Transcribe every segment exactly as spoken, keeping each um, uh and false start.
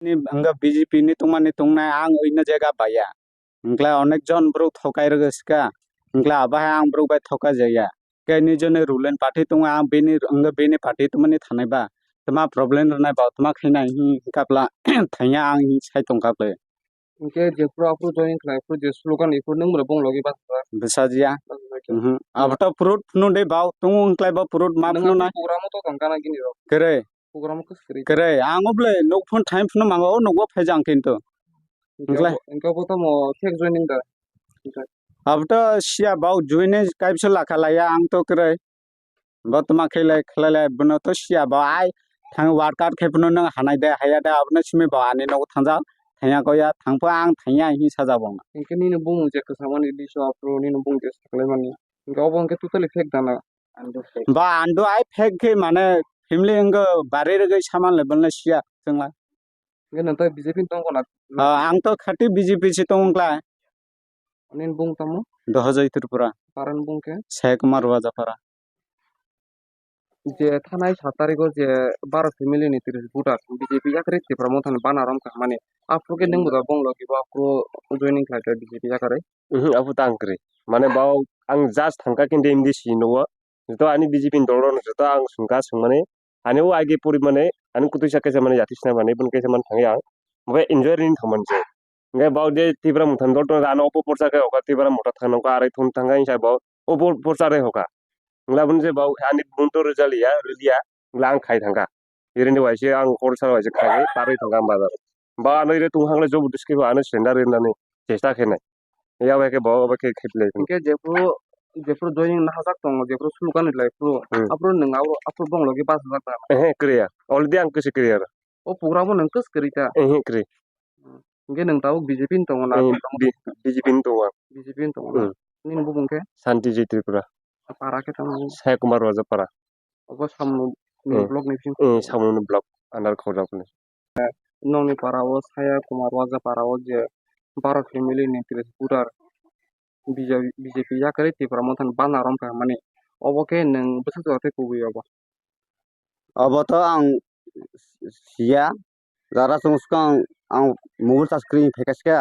Ni hwnga B J P ni tongmani tongnai ang oino jaga baya. Hwnkla onek jon borok thokai rwgwi swka. Hwnkla abo hai ang borok bai thokai jaya. Khe nijoni ruling party tongo ang bini hwnga bini party tongmani thanai ba. Tma problem rwnai ba tma khainai hwnkha bwla thangya ang sai tongkha bwle. Hwnkhe jephuru aphuru joining khlai phuru je slogan iphuru nwng bwrwi bong logi bachajak. Bwsajya. Bachajak. Mhm. Abo to proof phunu de bau tongo hwnkhlai bo proof ma phunu nai. Program o to tong kana gini rok. Kere. Program o kwswk kwrwi. Kere ang oble nuk phone time phunu mango o nugo phaijang kintu. Hwnkhe hwnkhlai. Abo, hwnkhe abo tamo fake joining da. Abo to siya bau joining kaibsa lakha laya ang to kere. Bo tma khe lai khlai lai bono to siya bo ai thang workout khe phano nang hanai de haya de abono simi bo ani nogo thangjak thangya koya thangpha ang thangya hi sajak bo. Hwnkhe nini bumung je kwchangmani biso aphuru nini bumung je saklaimani hwnkhe obo hwnkhe totally fake dana. Ba ando ai fake khe mane family wngkha bari rwgwi saman le bono siya chwngla. Hwnkhe nwng tei B J P ni tongkho na? Ah, ang to khati B J P se tong wngkla. Nini bung tamo? Dohajai Tripura. Paran bung khe? Sai Kumar Wajapara. Je thanai sat tarikh o je baro family ni tris voter B J P yakarwi Tipra Motha ni bana romkha hwnmani. Aphuru khe nwng bo da bong logi bo aphuru joining khlai kha B J P yakarwi. Mhm, aphuru ta ang kwrwi. Mane bo ang just thangkha khe M D C no o. Joto ani B J P ni dol rok no joto ang swngkha swngmani. Ani o age pori mane ani kwtwi sa kaisa mane jati sina mane bun kaisa man thangya ang. Bo enjoy rin thangman je. Hingke bo de Tipra Motha ni dol tong ano opo porsa khe oka Tipra Motha thang nokha arai thun thang khe sai bo opo porsa re hoka. Hingla bun je bo ani bun to rwja liya rwliya hingla ang khai thangkha. Irini waise ang kor sa waise khai parwi thangkha ang bazar. Ba ano ire tung hangle job diski ba ano senda rinani chesta khe nai. Ya bai khe bo bai khe khe play. Hingke jephuru jephuru joining nahajak tongo jephuru slogan rilai phuru. Hmm. Aphuru nwng abo aphuru bong logi bachajak ta. Ehe kriya. Already ang kisi kriya. O program o nwng kis kwrwi ta? Ehe, kwrwi. Hwnkhe nwng tabuk B J P ni tongo na? Ehe, B-, B J P ni tongo ang. B J P ni tongo na? Hmm. Nini bumung khe? Santi J Tripura. Para khe tamo? Sai Kumar Wajapara. Obo samno ni Hmm. Block ni bising? Hmm, samno ni block under Khorjakuli. Nokni para o Saya Kumar Wajapara o je baro family ni tris voter B J P, B J P yakarwi Tipra Motha ni bana romkha hwnmani. Obo khe nwng bwswk jora tei kubui obo? Obo to ang siya, jara chwng swkang ang mobile charge kwrwi phaikha se khe,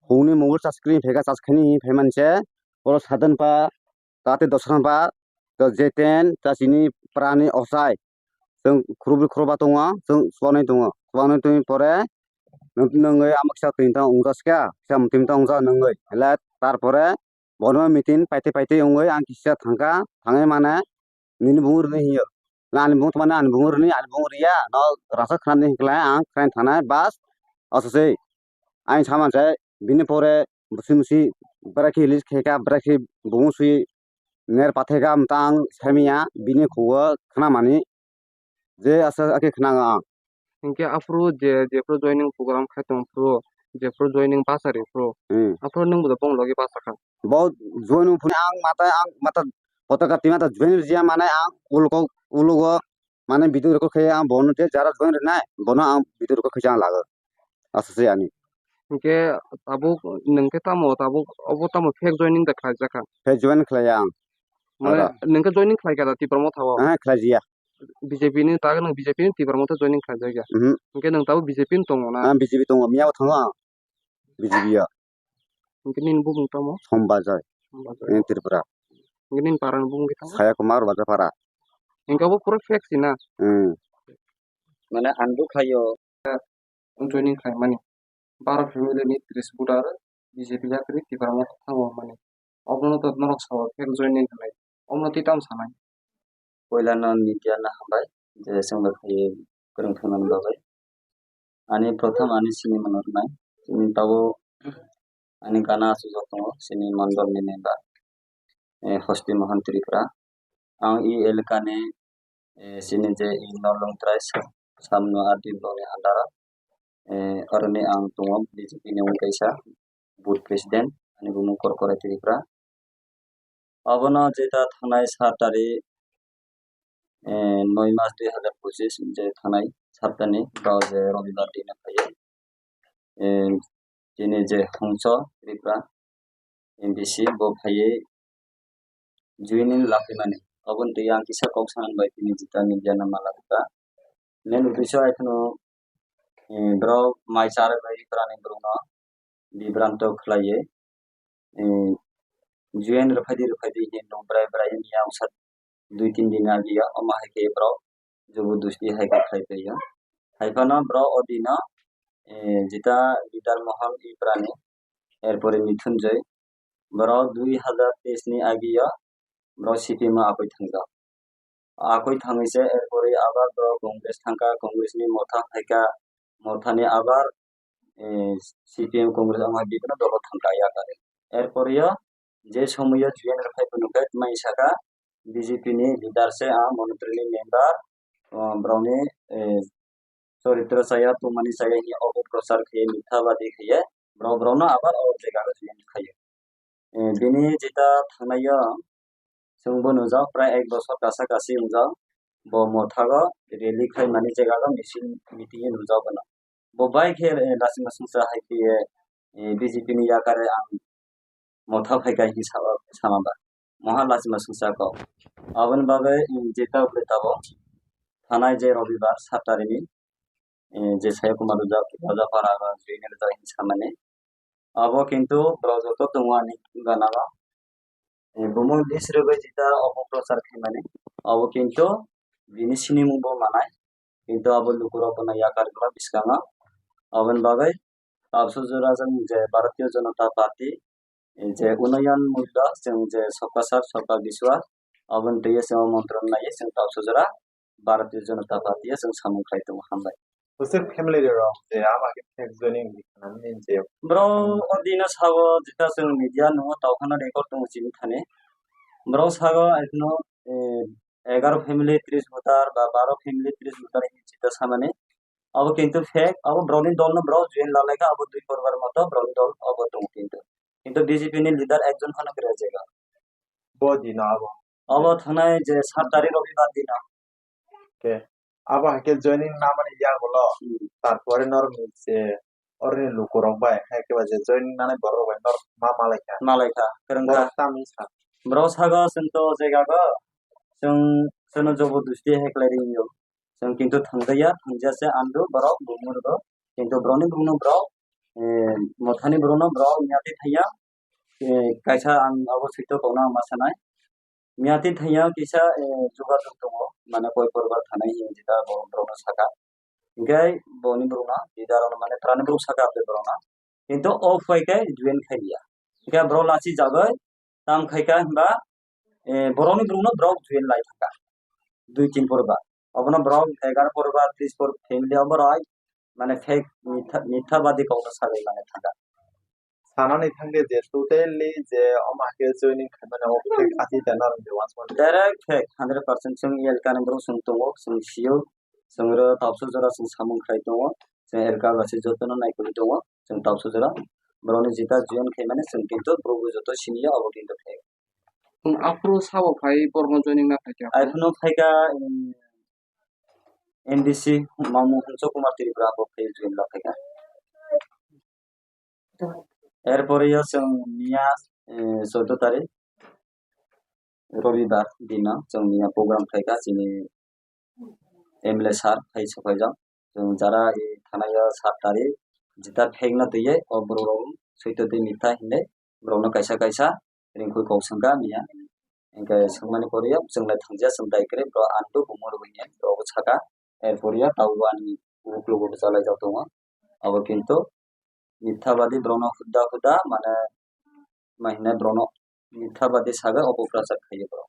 hwnwi mobile charge kwrwi phaikha, charge khainwi phaimani se, oro Sadhan pa, tate Dosran pa, to Jeten, ta chini prani Osai, chwng khurubui khurba tongo, chwng chubanwi tongo, chubanwi tongwi pore nwng, nwngwi ama kisa twi ta wngjak se khe, kisa mwtwi ta wngjak nwngwi, hwle tarpore bono meeting paitwi paitwi wngwi ang kisa thangkha, thangwi mane nini bumung rwni hinyo. Na ani bumung tongmani ani bumung rwni, ani bumung rwya, no rasa khwnani hinkhwlai ang khwnani thanai bas aswk se. Ang sama se bini pore bwswi mwswi bwrwi khe release khe kha, bwrwi khe bumung swi ner pathai kha, mwtang ang saimanya bini khugo khwnamani je aswk akhe khwnang ang. Hinkhe aphuru je, jephuru joining program khai tong phuru, jephuru joining bachari phuru, Hmm. Aphuru nwng bo bong logi bachakha. Bo joining phuru ang mata, ang mata potaka twi mata join rwya mane ang ulo, ulo go mane video record khai ang bono je jara join rwnai bono ang video record khai ang lago. Aswk se ani. Hinkhe tabuk nwng khe tamo tabuk obo tamo fake joining da khlaijakha? Fake join khlaiya ang. Mane Ara. Nwng khe joining khlai kha da Tipra Motha o? Ah, khlaiya. B J P ni ta nwng B J P ni Tipra Motha joining khlaijakya. Mhm. Hinkhe nwng tabuk B J P ni tongo na? Ah, B J P tongo, miya bo thango ang. B J P o. Hinkhe nini bumung tamo? Sombajai. Sombajai. Nini Tripura. Hinkhe nini para ni bumung khe tamo? Saya Kumar Wajapara. Hinkhe obo pura fake si na? Hmm. Mane andu khaio. Joining khlaimani. Baro family ni tris voter B J P yakarwi Tipra Motha thango hwnmani. Obono to norok sao fake joining hwnwi. Omono twi tamo sanai? Puila no media no hambai je chwngno phaiwi kwrwng thangna bagwi. Ani prothom ani sini mano rwnai. Chini tabuk ani gana achukjak tongo chini mondol ni member, eh, Hosti Mohan Tripura. Ang e elaka ni, eh, chini je e Nolung Trai sa-, Samno R D block ni under o, eh, aroni ang tongo B J P ni wngwi kaisa booth president, ani bumung Korkorai Tripura. Abono jeta thanai sat tarikh, eh, noi mas dui hazar pochis je thanai saptani, bo je robibar dino phaiwi, eh, chini je Hongso Tripura M D C bo phaiwi joining laphimani. Oboni twi ang kisa kok sanani bai tini jeta media no malai kha. Main uddesho hai phano eh, borok mai charwgwi Tripurani borokno bibranto khlaiwi, eh, join rwphaidi rwphaidi hinwi nwng bwrai bwrai wngya wngsa dui tin din agi ya, omo hai khe borok jobordosti hai khe khlai tongya. Hai phano borok o dino, eh, jeta leader Mohan Tripurani, erpore Mithunjoi, borok dui hazar teis ni agi ya borok C P M o akoi thangjak. Akoi thangwi se erpore abar borok Congress thangkha, Congress ni Motha phaikha, Motha ni abar, eh, C P M Congress wngkha bibino dolo thangkha yakari. Erpore o je somoyo join rwphai phunukhe tmai sakha B J P ni leader se ang monitri ni member, ah, borokni, eh, choritro chaya, tongmani chaya hinwi opoprochar khaye, mithabadi khaye, borok, borokno abar o jaga o join khayo. Eh, bini jeta thangnai o chwngbo nujak, prai ek bosor kasa kasi wngjak, bo Motha o rally khlaimani jaga o misil meeting o nujak bono. Bo bai khe, eh, lachima songcha hai khe, eh, B J P ni yakare ang Motha phaikha hinwi sa-, sama ba. Moha lachima songcha kok. Aboni bagwi, eh, jeta ble tabo thanai je Robibar sat tarikni, eh, je Sai Kumar Raja, Rajapara o join rwjak hinwi samani. Abo kintu borok joto tongo ani gana o. Eh, bumung list rwgwi jeta opoprochar khaimani. Abo kintu bini sinimung bo manai. Kintu abo lukurok bono yakar kha bwskango. Aboni bagwi Tapsu Jora je Bharatiya Janata Party, eh, je Unnayan Mulya, chwng je Sabka Saath, Sabka Vishwas, aboni twiwi chwng montro naiwi chwng Tapsu Jora Bharatiya Janata Party o chwng samung khlai tongo, hambai. Bwswk family rok je ama khe fake joining hinwi khnani je. Bro, o dino sago jeta chwng media nungo tawkhano record tongo chini thani. Bro sago ekhno, eh, egaro family tris voter ba baro family tris voter hinwi jeta samani. Abo kintu fake, abo borokni dolno borok join lalaikha, abo dui porbar moto borokni dol abo tongo kintu. Kintu B J P ni leader ekjon phano kwrwi jaga. Bo dino abo. Abo thangnai je sat tarikh Robibar dino. Khe abo hai khe joining namani yagulo, hmm, tarpore norokni je oroni lukurok bai, hai khe ba je joining nanai borok bai norok ma malaikha. Malaikha, kwrwngkha. Borok tamni sa. Borok sago chwng to o jaga go, chwng, chwngno jobordosti hai khlai ringyo. Chwng kintu thangjakya, thangjakya se andro borok bumung rwgo. Kintu borokni bumungno borok, eh, Mothani borokno borok miyati thangya, eh, kaisa ang abo switok kokno ang ma sanai. Miyati thangya kisa, eh, jogajog tongo, mane koi porbar thanai hinwi jeta bo borokno saka. Hinkhe boni borokno, leader rokno mane twrani borok saka abo borokno. Kintu o phai khe join khai liya. Hinkhe borok lachi jagwi tam khai kha hinba, eh, borokni borokno borok join lai thangkha. Dui tin porba. Obono borok egar porba, tris por family o borok mane fake mitha, mithabadi kokno sagwi mane thangkha. Sanani thangkhe je totally je omo hakhe joining khaimani o fake ati da narwk de wansukmani. Direct fake, hundred percent chwng elkani borok chwng tongo, chwng sio, chwng oro tapsa jora chwng samung khai tongo, chwng elka basi jotono naikolwi tongo, chwng tapsa jora borokni jeta join khaimani chwng kintu borok joto siniya obo kintu fake. Chwng aphuru sabo phai borokno joining na phaikha. Aphuru phaikha, em, M D C Mamu Hunso Kumar Tripura bo phai join la phaikha. Erpore yo chwng miya, eh, chwddo tarik Robibar dino chwng miya program khaikha chini M L A sir phai sokhaijak. Chwng jara e thanai o sat tarik jeta fake no twiwi o borok rok soito twi mitha hinwi borok no kaisa kaisa ringkhui kok swngkha miya. Hinkhe swngmani pore yo chwng lai thangja chwng dai kwrwi borok ang tubumung rwui hinwi borok saka. Erpore yo tabuk ani uklogo bwchalaijak tongo. Abo kintu mithabadi borokno huda huda mane ma hinai borokno mithabadi sagwi opoprachar khaio borok.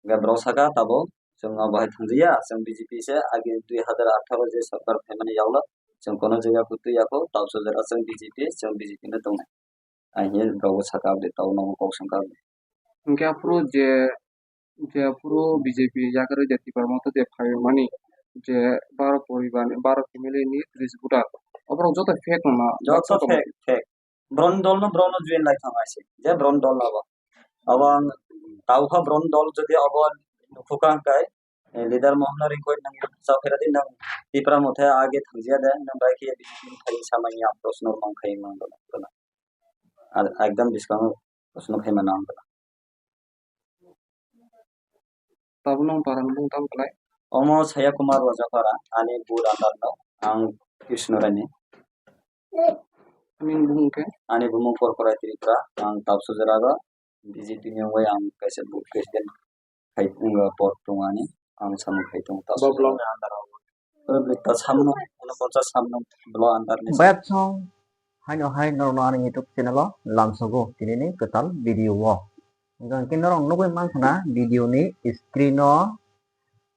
Hinkhe borok saka tabuk chwng abo hai thangjakya, chwng B J P se age dui hazar atharo je sorkar phaimani yagulo chwng kono jaga kutui yakho, tapsa jora chwng B J P, chwng B J P no tongnai. Ang hinkhe borok saka aboni tabuk nogo kok swngkha aboni. Hinkhe aphuru je, je aphuru B J P yakarwi je Tipra Motha je phaimani je baro poribar ni, baro family ni tris voter. Oborok joto fake wngma? Joto fake, fake. Borokni dol no borokno join lai thang hai se. Je borokni dol abo. Abo ang tau kha borokni dol jodi abo nukhukha hwnkhe, eh, leader Mohan no ringkoi nang chao phera di nang Tipra Motha age thangjiya de nang bai khe B J P ni thai samani ang proshno mang khai mang dol. Ar ekdam bwskango proshno khai mano ang. Tabuk nwng para ni bumung tamo kwlai? Omo Saya Kumar Rojapara, ani bur andar no. Ang Krishna Rani. Ani bumung khe? Ani bumung Korkorai Tripura. Ang Tapsujarago B J P ni wngwi ang kaisa booth president khai wngwi port tongo ani. Ang samung khai tongo Bo Tapsujarago. Block ni under o. Oro bwlwi ta samno, unoponchas samno block under ni. Bayat song haino hai norokno ani YouTube channel o lamsogo tinini kwtal video o. Hwnkhe norok nugwi mankha na video ni screen o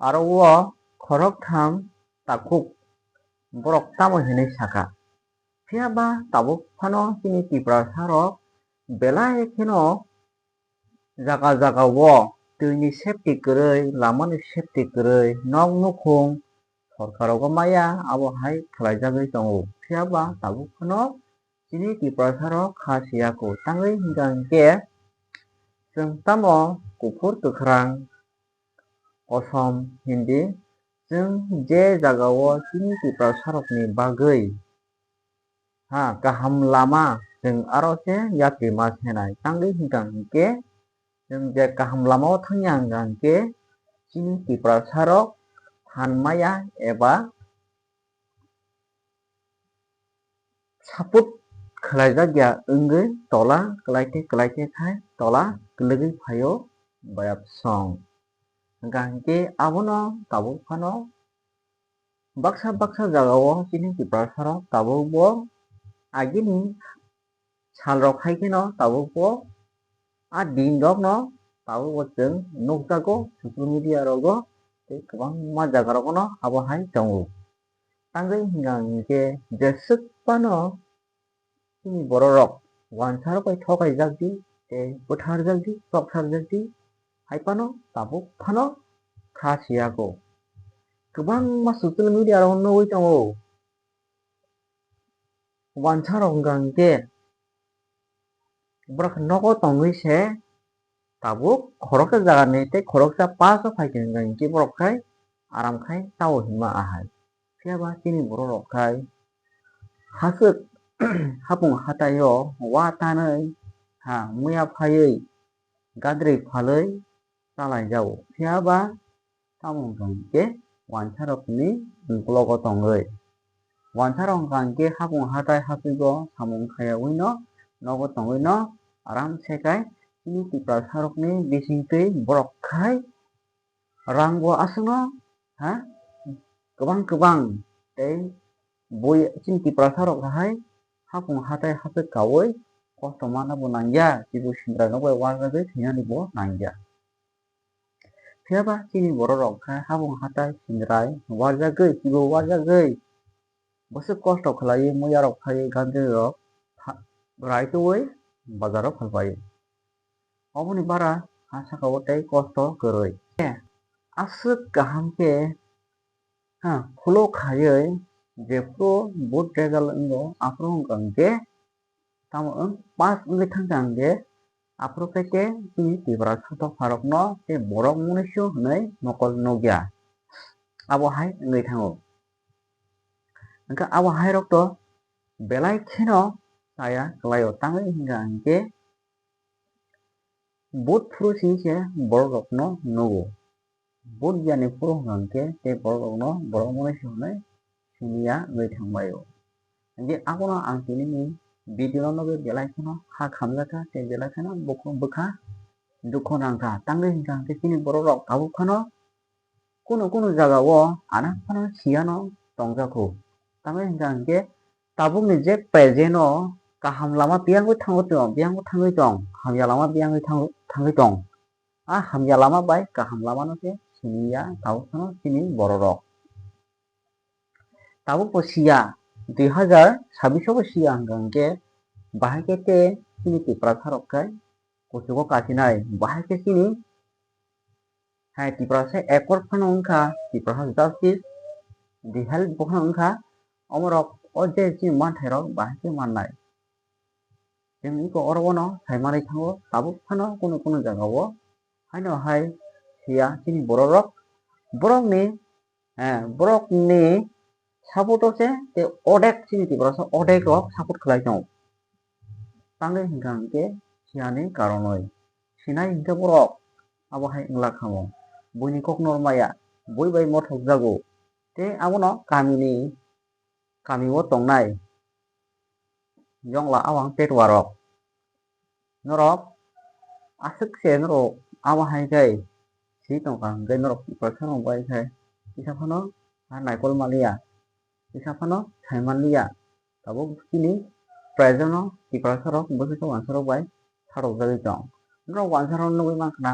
aro o khoroktham takhuk borok tamo hinwi sakha. Phiya ba tabuk phano chini Tiprasa rok belai kheno jaga jaga o twi ni safety kwrwi, lama ni safety kwrwi, nok nukhung sorkar rogo maya abo hai khlai jagwi tongo. Phiya ba tabuk phano chini Tiprasa rok kha siya ko. Tangwi hwnkha hwnkhe chwng tamo kuphur kwkhrang, kosom, hindi, chwng je jaga o chini Tiprasa rok ni bagwi ha, kaham lama chwng aro se yapri ma senai. Tangwi hwnkha hwnkhe chwng je kaham lama o thangya hwnkha hwnkhe chini Tiprasa rok phan maya eba support khlaijak ya wngwi tola kwlaite kwlaite khai tola kwlwgwi phaio bayap song. Hwnkha hwnkhe abono tabuk phano baksa baksa jaga o chini Tiprasa rok tabuk bo agini sal rok hai kheno tabuk bo a din rok no tabuk bo chwng nukjago social media rogo tei kwbangma jaga rogo no abo hai tongo. Tangwi hwnkha hwnkhe jeswk phano chini borok rok wansa rok bai thokaijak di tei bwtharjak di, chopsarjak di, hai phano tabuk phano kha siya ko. Kwbangma social media rogo nugwi tongo. Wansa rok hwnkha hwnkhe borok nogo tongwi se tabuk khoroksa jaga ni tei khoroksa pass o phai tongwi hwnkha hwnkhe borok khai aram khai tao hinma ahai. Phiya ba chini borok rok khai haswk hapung hatai o wa tanwi ha muya phaiwi gadri phalwi chalai jago. Phiya ba tamo hwnkha hwnkhe wansa rokni uklogo tongwi. Wansa rok hwnkha hwnkhe hapung hatai haswigo samung khayawino nogo tongwino aram se khai chini Tiprasa rokni bisingtwi borok khai rang bo aswkno ha kwbang kwbang tei bui chini Tiprasa rok hai hapung hatai haswk kaui kosto mana bo nangya, kibu sindra nok bai uajagwi thwinani bo nangya. Phiya ba chini borok rok khe hapung hatai sindrai uajagwi, kibo uajagwi bwswk kosto khlaiwi muya rok phaiwi gandri rok pha-, rai twiwi bazar o phalpaio. Oboni bara ha saka o tei kosto kwrwi. Aswk kaham khe ha follow khaiwi jephru vote result wngo aphuru wngkha hwnkhe tamo wng pass wngwi thangkha hwnkhe aphuru khe khe chini Tiprasa dopha rokno tei borok munuisu hwnwi mokol nukya. Abo hai wngwi thango. Hwnkhe abo hai rok to belai kheno chaya kwlaio, tangwi hwnkha hwnkhe vote phuru simi se borok rokno nugo. Vote ya ni phuru hwnkha hwnkhe tei borok rokno borok munuisu hwnwi siniya wngwi thangbaio. Hwnkhe abono ang tini ni video no nugwi belai kheno kha khamjakha tei belai kheno bukhu bwkha dukhu nangkha. Tangwi hwnkha hwnkhe chini borok rok tabuk phano kunu kunu jaga o anak phano siyano tongjakhu. Tangwi hwnkha hwnkhe tabukni je present o kaham lama biyangwi thangwi tong, biyangwi thangwi tong, hamya lama biyangwi thangwi, thangwi tong. A hamya lama bai kaham lama no se siniya tabuk phano chini borok rok. Tabuk bo siya, dui hazar sabbish o bo siya hwnkha hwnkhe bahai khe tei chini Tiprasa rok khe kuchugo kasinai, bahai khe chini hai Tiprasa accord phano wngkha, Tiprasa justice, the help bo phano wngkha, omorok o je chini manthai rok bahai khe mannai. Chwng iko oro bono sai manwi thango, tabuk phano kunu kunu jaga o haino hai siya chini borok rok, borok ni, eh, borok ni support o se tei odek chini Tiprasa odek rok support khlai tongo. Tangwi hwnkha hwnkhe siyani karonwi sinai hwnkhe borok abo hai wngla kha mo. Buini kok nor maya, bui bai mothok jago tei abono kamini kami o tongnai yongla awang petwa rok, norok aswk se norok abo hai khe si tongkha, hwnkhe norok Tiprasa rok bai khe kisa phano ha naikol manliya, kisa phano sai manliya. Tabuk chini present o Tiprasa rok bwswk khe wansa rok bai tharok jagwi tong. Norok wansa rok nugwi mankha na,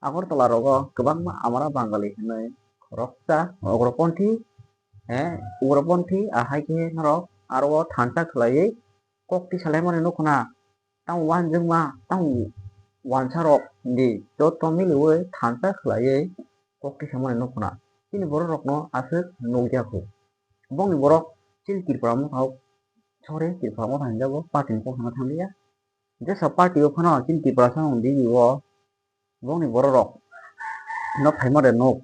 Agartala rogo kwbangma Amara Bangali hinwi khoroksa ugroponthi, eh, ugroponthi ahai khe norok aro o thansa khlaiwi kokti salaimani nukho na. Tamo uanjwkma, tamo uansarok di joto miliwi thansa khlaiwi kokti samani nukho na. Chini bororokno aswk nukjakho. Bongni borok chini Tripura Motha, sorry, Tripura Motha hinjago, party ni kok sana thangliya. Jesa party o phano chini Tiprasa rok di o bongni bororok no phaima de nuk.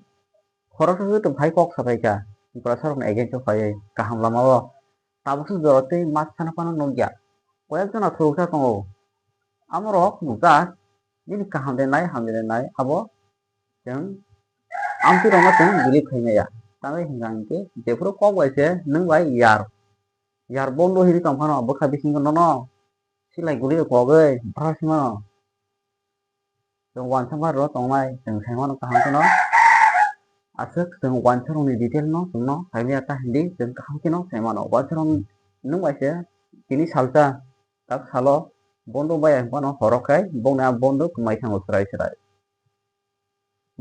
Khoroksa se tong phai kok sapai kha, Tiprasa rokni against o phaiwi kaham lama o. Tabuk se jora tei mas sana phano nukya. Koyek jona thuruksa tongo. Amorok nukjak, nini kaham de nai, hamya de nai, abo chwng amtwi rokno chwng believe khai maya. Tamni hwnka hwnkhe jephuru kok bai se nwng bai yar, yar bondo hinwi tong phano bwkha bisingo nono silai guli rok kogwi bwkha sima. Chwng uansukma rwna tongnai, chwng sai mano kaham kheno. Aswk chwng uansukmani detail no chwngno saimanya ta hindi, chwng kaham kheno sai mano. Uansukmung nwng bai se tini salsa, tak salo bondo bai ang phano horo khai, bongni a bondo kwmai thango swrai swrai.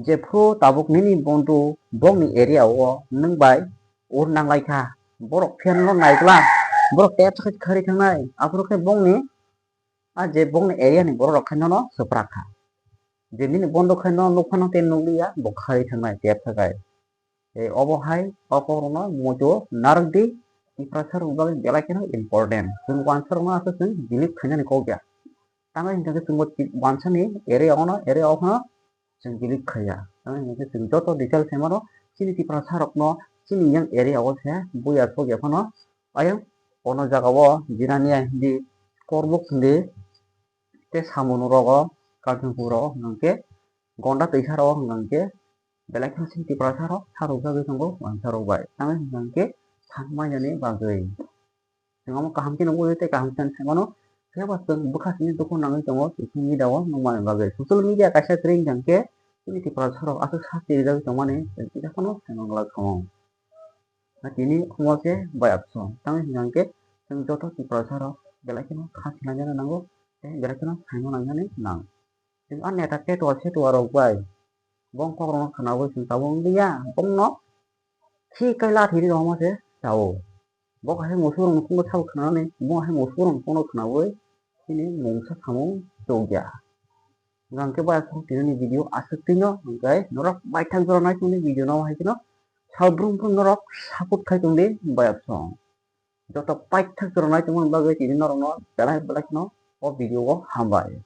Jephru tabuk nini bondo bongni area o nwng bai ur nanglai kha, borok fan no naigwla, borok tep sakhe khari thangnai, aphuru khe bongni a je bongni area ni borok rok khe nono swprak kha. Je nini bondo khai no nuk phano tei nukliya, bo khari thangnai tep sakai. Tei obo hai o kokrokno muitu narwk di, Tiprasa rok bagwi belai kheno important. Chwng uansukmung aswk chwng believe khainani kok ya. Tamo hwnkhe chwngbo uansani area ono, area o phano chwng believe khaiya. Tamo hwnkhe chwng joto detail sai mano, chini Tiprasa rokno chini yang area o se buya sok ya phano, ayang ono jaga o jinani ya hindi, Korbuk hindi, tei samung rogo, Kanchanpur rogo hwnkhe, Gonda twisa rogo hwnkhe, belai kheno chini Tiprasa rok sarok jagwi tongo uansarok bai. Tamo hwnkhe sakmani bagwi. Chwng omo kaham khe nukgo tei kaham khe sai mano. Phiya ba chwng bwkha simi dukhu nangwi tongo social media o nukmani bagwi. Social media kaisa kwrwi wngkha khe chini Tiprasa rok aswk sasti rijagwi tongmani chwng kisa phano sai manglak thung. Na tini omo se bai apso. Tamo hwnkha khe chwng joto Tiprasa rok belai kheno kha sinai jana nango tei belai kheno sai manjani nang. Chwng a neta petwa setwa rok bai bong kokrokno khwnawi chwng tabuk wngya, bongno khi kai lathi ri rwma se chao. Bo hai musurung nukungno sabo khwnani, bo hai musurung nukungno khwnawi chini mungsa samung chukya. Hwnkhe bai aswk tinini video aswk tino, hwnkhe norok baithang jora nai tongni video no hai kheno sal brum brum norok support khai tongdi bai aswk. Joto paithak jora nai tongmani bagwi tini norokno belai belai kheno o video o hambai.